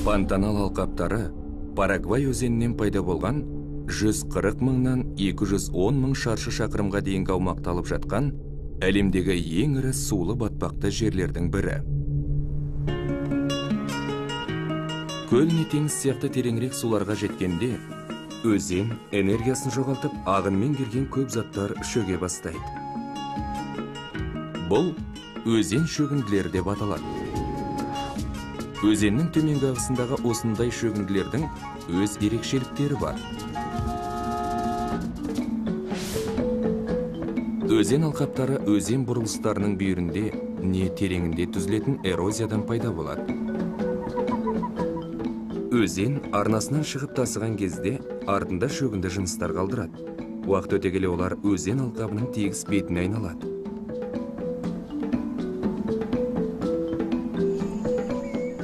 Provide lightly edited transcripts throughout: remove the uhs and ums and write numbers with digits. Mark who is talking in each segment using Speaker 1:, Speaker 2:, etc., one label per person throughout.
Speaker 1: Пантанал алқаптары Парагвай өзенінен пайда болған 140 мыңнан 210 мың шаршы шақырымға дейінгі аумақты алып жатқан әлемдегі ең ірі сулы батпақты жерлердің бірі. Көл не теңіз сияқты тереңірек суларға жеткенде өзен энергиясын жоғалтып, ағынмен келген көп заттар шөге бастайды. Бұл өзен шөгінділері деп аталады. Өзеннің төменгі ағысындағы осындай шөгінділердің өз ерекшеліктері бар. Өзен алқаптары өзен бұрылыстарының бүйірінде не тереңінде түзілетін эрозиядан пайда болады. Өзен арнасынан шығып тасыған кезде артында шөгінді жыныстар қалдырады. Уақыт өте келе олар өзен алқабының тегіс бетіне айналады.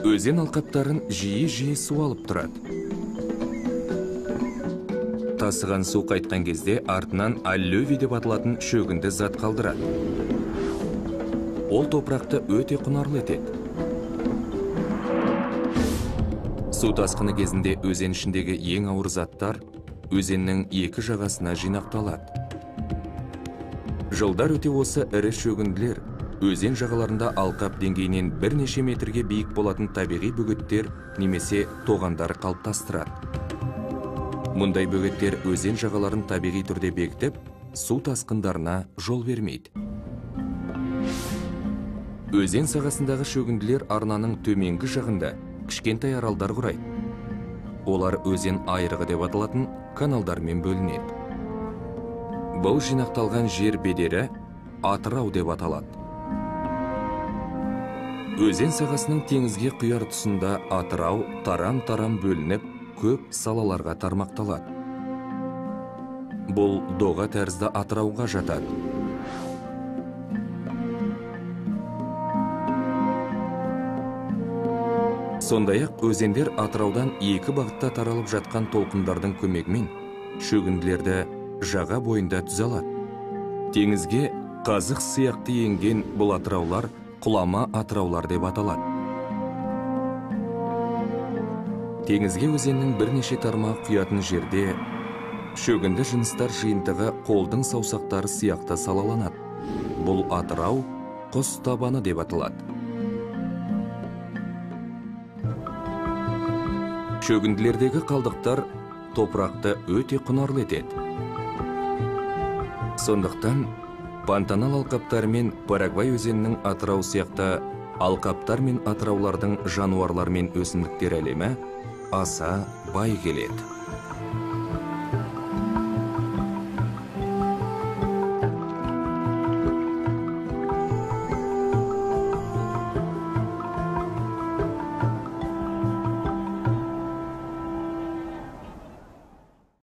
Speaker 1: Өзен алқаптарын жиі-жиі су алып тұрады. Тасыған су қайтқан кезде артынан аллювий деп аталатын шөгінді зат қалдырады. Ол топырақты өте құнарлы етеді. Су тасқыны кезінде өзен ішіндегі ең ауыр заттар өзеннің екі жағасына жинақталады. Жылдар өте осы ірі шөгінділер өзен жағаларында алқап деңгейінен бірнеше метрге биік болатын табиғи бөгеттер немесе тоғандар қалыптастырады. Мұндай бөгеттер өзен жағаларын табиғи түрде бекітіп, су тасқындарына жол бермейді. Өзен сағасындағы шөгінділер арнаның төменгі жағында кішкентай аралдар құрайды. Олар өзен айрығы деп аталатын каналдармен бөлінеді. Бұл жинақталған жер бедері атырау деп аталады. Өзен сағасының теңізге құяр тұсында атырау тарам-тарам бөлініп, көп салаларға тармақталады. Бұл доға тәрізді атырауға жатады. Сондай-ақ өзендер атыраудан екі бағытта таралып жатқан толқындардың көмегімен шөгінділерді жаға бойында түзе алады. Теңізге қазық сияқты енген бұл атыраулар құлама атыраулар деп аталады. Теңізге өзеннің бірнеше тармағы құятын жерде шөгінді жыныстар жиынтығы қолдың саусақтары сияқты салаланады. Бұл атырау құс табаны деп аталады. Шөгінділердегі қалдықтар топырақты өте құнарлы етеді. Сондықтан Пантанал алқаптары мен Парагвай өзенінің атырау сияқты алқаптар мен атыраулардың жануарлар мен өсімдіктер әлемі аса бай келеді.